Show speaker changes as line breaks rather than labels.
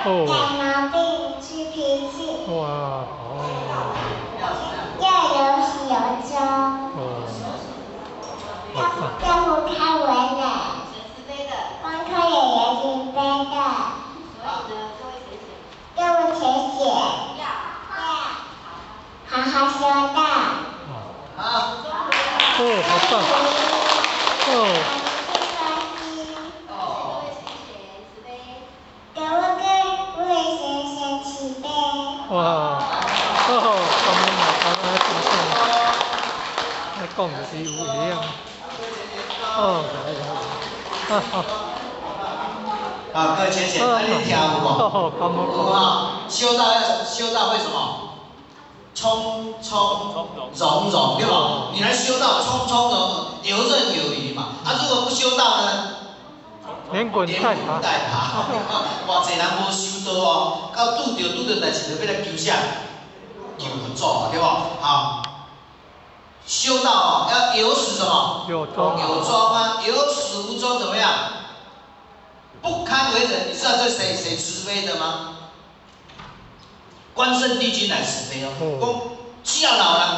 哦。
改毛病，吃脾氣。
哇，哦。
要有始有終。
哦。
要不開為人。光靠爺爺慈悲的。各位淺顯。要。好好修道。
好。
哦，好棒。哦。
哦。
給我各位先生慈悲。
哇，哦，咁樣嘛，咁樣真正，來講就是有影。哦，來來來，啊好。
好，各位淺顯，那你聽有無？
哦，咁
有啊，修道要修道會什麼？從從容容，對吧？你來修道，從從容容，游刃有餘嘛。啊，如果不修道呢？
連滾帶爬。
連滾帶爬。偌濟人無修道哦，到拄著代誌就欲來求啥？求佛祖，對無？好，修道哦，要有始什麼？
有終。
有終啊，有始無終怎麼樣？不堪為人，你知道這誰慈悲的嗎？關聖帝君來慈悲哦，講只要老人。